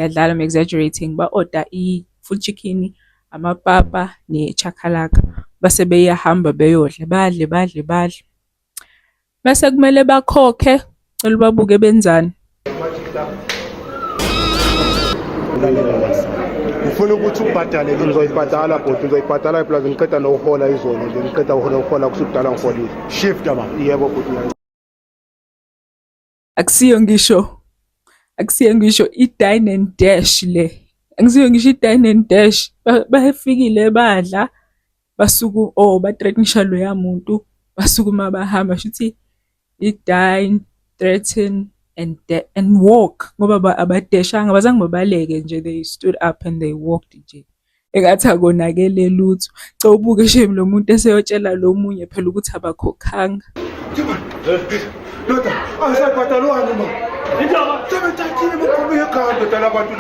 Ngiyadlala, I'm exaggerating. Ba-order i-full chicken, amapapa ne-chakalaka. Base beyahamba beyodla, badle badle badle. Mese kumele bakhokhe, cela ubabuke benzani. Ufuna ukuthi ubhadale? Ngizoyibhadala bhuti, ngizoyibhadala plus ngiqeda nokuhola izolo nje, ngiqeda ukuhola kusukudala ngiholile. Shift baba. Yebo bhuti. Akusiyo ngisho, akusiyo ngisho i-dine and dash le. Akusiyo ngisho i-dine and dash. Bafikile badla, basuku oh ba-threaten-isha loya muntu, basukuma bahamba. Shuthi i-dine, threaten and walk, ngoba abadeshanga, abazange babaleke nje, they stood up and they walked nje. Engathi akonakele lutho. Cha, ubuke shame lo muntu eseyotshela lo munye phela ukuthi abakhokhanga. Ndoda, asayibhadalwani ma. Sebethathile, baqhubeka ekhaya ndoda labantu.